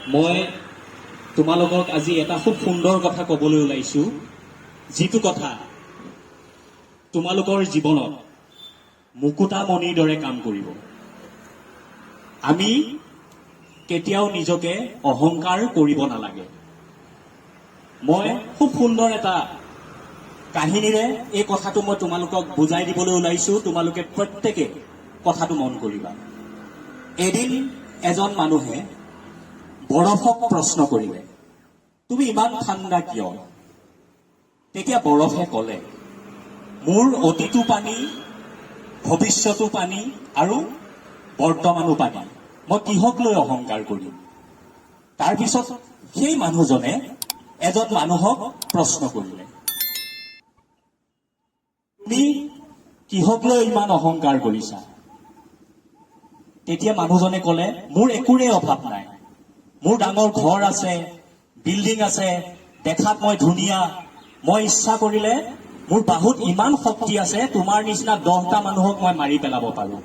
মই তোমালোকক আজি এটা খুব সুন্দৰ কথা ক'বলৈ ওলাইছোঁ, যিটো কথা তোমালোকৰ জীৱনত মুকুতামণিৰ দৰে কাম কৰিব। আমি কেতিয়াও নিজকে অহংকাৰ কৰিব নালাগে। মই খুব সুন্দৰ এটা কাহিনীৰে এই কথাটো মই তোমালোকক বুজাই দিবলৈ ওলাইছো। তোমালোকে প্ৰত্যেকে কথাটো মন কৰিবা। এদিন এজন মানুহে বৰফক প্ৰশ্ন কৰিলে, "তুমি ইমান ঠাণ্ডা কিয়?" তেতিয়া বৰফে ক'লে, "মোৰ অতীতো পানী, ভৱিষ্যতো পানী আৰু বৰ্তমানো পানী। মই কিহক লৈ অহংকাৰ কৰিম?" তাৰপিছত সেই মানুহজনে এজন মানুহক প্ৰশ্ন কৰিলে, "তুমি কিহক লৈ ইমান অহংকাৰ কৰিছা?" তেতিয়া মানুহজনে ক'লে, "মোৰ একোৰে অভাৱ নাই। মোৰ ডাঙৰ ঘৰ আছে, বিল্ডিং আছে, দেখাত মই ধুনীয়া। মই ইচ্ছা কৰিলে মোৰ বাহুত ইমান শক্তি আছে, তোমাৰ নিচিনা 10টা মানুহক মই মাৰি পেলাব পাৰো।"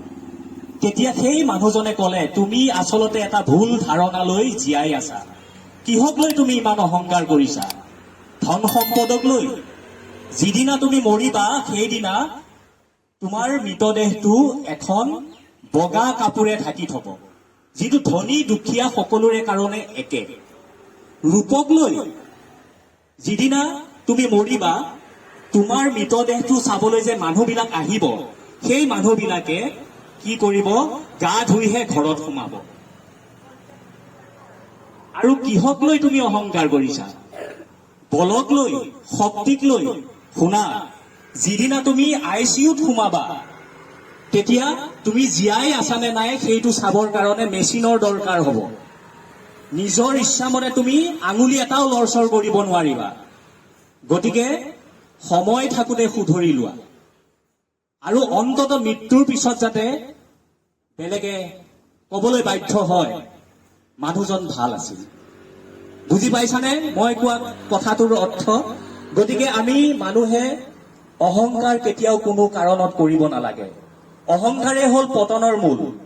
তেতিয়া সেই মানুহজনে ক'লে, "তুমি আচলতে এটা ভুল ধাৰণা লৈ জীয়াই আছা। কিহক লৈ তুমি ইমান অহংকাৰ কৰিছা? ধন সম্পদক লৈ? যিদিনা তুমি মৰিবা, সেইদিনা তোমাৰ মৃতদেহটো এখন বগা কাপোৰে ঢাকি থব, যিটো ধনী দুখীয়া সকলোৰে কাৰণে একে। ৰূপক লৈ? যিদিনা তুমি মৰিবা, তোমাৰ মৃতদেহটো চাবলৈ যে মানুহবিলাক আহিব, সেই মানুহবিলাকে কি কৰিব? গা ধুইহে ঘৰত সোমাব। আৰু কিহক লৈ তুমি অহংকাৰ কৰিছা? বলক লৈ, শক্তিক লৈ? শুনা, যিদিনা তুমি আইচিইউত সোমাবা, তেতিয়া তুমি জীয়াই আছানে নাই সেইটো চাবৰ কাৰণে মেচিনৰ দৰকাৰ হ'ব। নিজৰ ইচ্ছামতে তুমি আঙুলি এটাও লৰচৰ কৰিব নোৱাৰিবা। গতিকে সময় থাকোঁতে শুধৰি লোৱা আৰু অন্তত মৃত্যুৰ পিছত যাতে বেলেগে কবলৈ বাধ্য হয়, মানুহজন ভাল আছিল। বুজি পাইছানে মই কোৱা কথাটোৰ অৰ্থ? গতিকে আমি মানুহে অহংকাৰ কেতিয়াও কোনো কাৰণত কৰিব নালাগে। অহংকাৰে হ'ল পতনৰ মূল।